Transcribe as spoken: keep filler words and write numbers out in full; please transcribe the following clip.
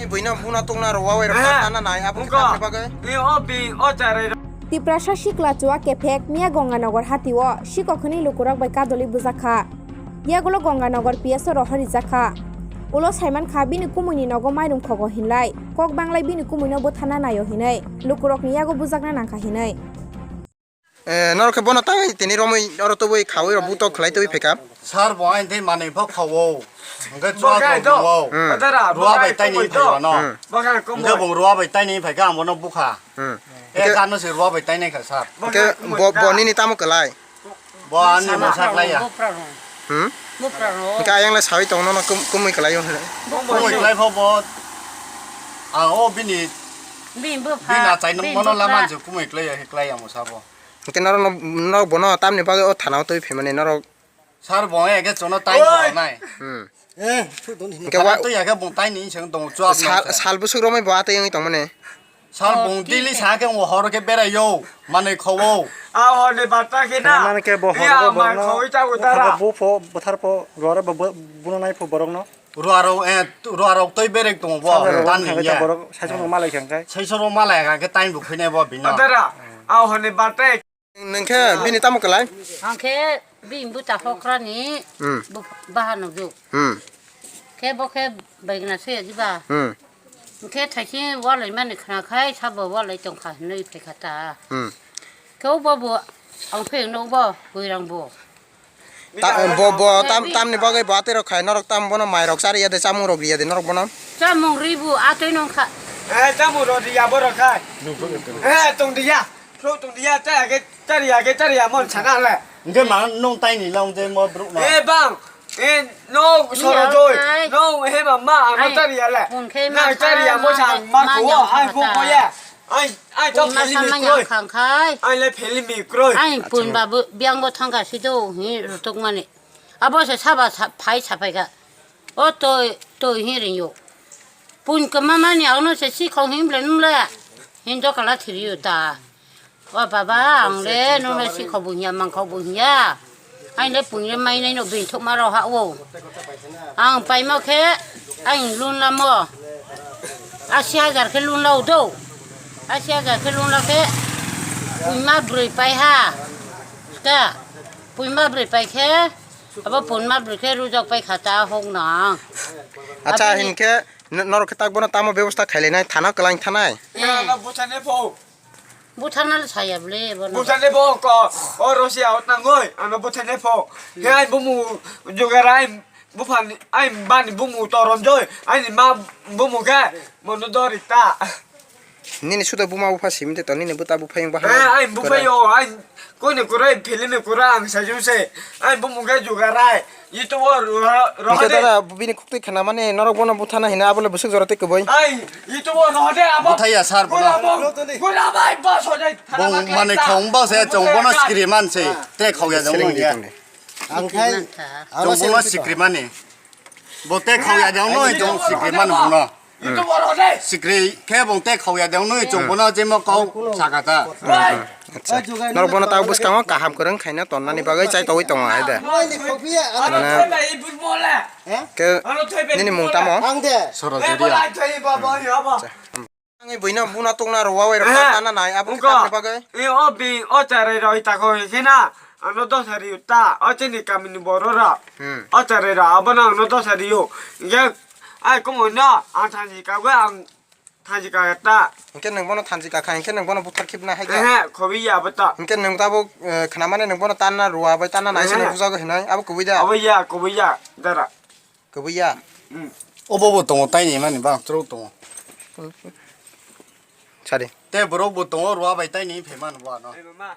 Buino buna tungna rwawai rok Eh, tana nai abo wngkha. Kitabni bagwi. Ni o bi o charai rok. Tiprasa sikla chua kephek miya Gonganagar hatio sikok hwnwi lukurok bai kadoli bujakha. Yagulo Gonganagar P S o rohor rijakha. Ulo saimankha bini kumuini nogo mairung khogo hinlai kok banglai bini kumuino bwthana naio hinwi lukurokni yago bujakna nangkha hinwi. Eh, norok khe bono tangwi tini romwi oro tubui khaui rok butok khlai tubui phaikha. Sir bo aini tei manwi pho khawo. Hwnkhe chwla rok nungo. Hmm. Adara, ruwa bai taini phaio no. Hmm. Hwnkhe bung ruwa bai taini phaikha ang bono bukha. Hmm. E kano se ruwa bai taini kha sir. Hwnkhe bo, bo nini tamo kwlai? Bo ani mosa kwlai ya. Hmm? Hwnkhe ayang le sawi tong nono kum-, kumui kwlai o hwnwi. Kumui kwlai pho bo. Ang o bini, bini achai nung mono laman se kumui kwlai ya, kwlai ya mosa bo. Hwnkhe norok no, norok bono tamni bagwi o thana o twi phaimani norok. Sir bo eke chono tai nai. Hmm. Eh, thuk don hin. Hwnkhe wa twi ya khe bung tai ni seng tong chua. Sal, sal bwswk romwi bo atwi wngwi tongmani. Sal bung daily sa khe o hor khe berai yo, manwi khawo. A hor ni bata khe na. Khana mani khe bo hor ya, bo man borokno khawi ta utara. Bupho bwthar pho ruwa rok bo, bo, buno nai pho borokno. Ruwa rok, eh, ruwa rok twi berek tongo bo. Sal rok tan thangwi ta ya. Borok saichung rok malai khe hwnkhe. Saichung rok malai khe tai bo khuinai bo bino. Utara. A hor ni bata. Nwng khe bini tamo kwlai? Ang khe bini bwta hokrani hmm. Bahan nukjak. Hmm. Khe bo khe baigna se diba? Hmm. Khe thaisi walai mani khna khai sabo walai tongkha hinwi phaikha ta. Hmm. Khe o bo bo ang phai nukbo goirang bo. Ta, bo, bo, tam, tamni bagwi bo atwi rok khai norok tam bono mai rok chari ya de, chamung rok ri ya de norok bono. Chamung ri bu atwi nung kha. Eh, chamung rok ri ya borok khai. Eh, tong di ya. Pro tong di ya, chari ya ke, chari ya ke, chari ya mon sana le. Nge ma nung tai ni long de mo bru ma. Eh, bang. Eh, no, soro joi. No, he ma ma, ano chari ya le. Na chari ya mo sa ma ko, ai ko ko ya. Ai, ai, to pun ma pheli mi sama kroi. Yang khang khai. Ai, le pheli mi kroi. Ai, pun ba bu, biang bo thang ka si do, hi, rutuk mani. Abo se saba sa, phai sa phai ka. O to, to hi ring yo. Pun ka mama ni ang no se si khong him le num le. Hin do kala thiri yo ta. O baba, ang le nung le si khong bu hiya, mang khong bu hiya. Aini le pungni mainai no bini thokma rok ha o. Ang paimo khe aini lun lamo. Asi hajar khe lun lao do. Asi hajar khe lun la khe puima brwi pai ha. Ka puima brwi pai khe abo punma brwi khe rujak pai kha ta hok nang. Acha aboni hin khe n-, norok khe tak bono tamo bebosta khailai nai thana kwlang thanai. Eh. Butharna le saya bole bono. Butharne bo ko, o Russia o tangoi, ano butharne pho. He ai bumu jugarai, buphan, ai bani bumu toronjoi, ai ni ma bumu ga, mono dori ta. Nini suda buma bupha simte to, nini buta bupha yung bahai. Eh, ai bupha yo, ai koi ne kurai, philini kura ang sajung se. Ai bumu ga jugarai. Ito wo ro-, ro-, Hingke rohode. Dada, bini khuktwi khna mani norok bono buthana hina abole bwswk jora tei kwbwi. Ai, ito wo rohode abo. Buthai ya sar bono. Gula bo, gula bai bas hode. Bong mane khong ba se chong bono sikri man se. Te khong ya jong ya. Ang khai. Chong bono sikri mani. Bo te khong ya jong no chong sikri man bono. Sikri khe bong te khauya de nui chong bono jemo kau sakata. Acha. Norok bono tao bwskango kaham kwrwng khaina tonnani bagwi chai togwi tongo hai de. Mane ke nini mung tamo? Soro Juria. Acha. Ang buino buna tongna rwawai rok tana nai abo kitabni bagwi. E o bi o charai roi tako hikhe na. Ano dosa riyo ta, o chini kamini borok rok. Hmm. O charai rok, abono ano dosa riyo. Hingke, ai, komoi no, ang thansi kagwi, ang thansi kaga ta. Hingke nwng bono thansi kakha, hingke nwng bono buthar khibna hai kha. Ehe, khobi ya abo ta. Hingke nwng tabuk, eh, khnamani nwng bono tanna rua bai tanna nai sini bujago hinai, abo kubui da. Abo ya, kubui ya, dara. Kubui ya. Hmm. Obo bo tongo, taini mani bang, chwrwk tongo. Sadi. Te borok bo tongo, rua bai taini phaimani bo ano. Ai, mama.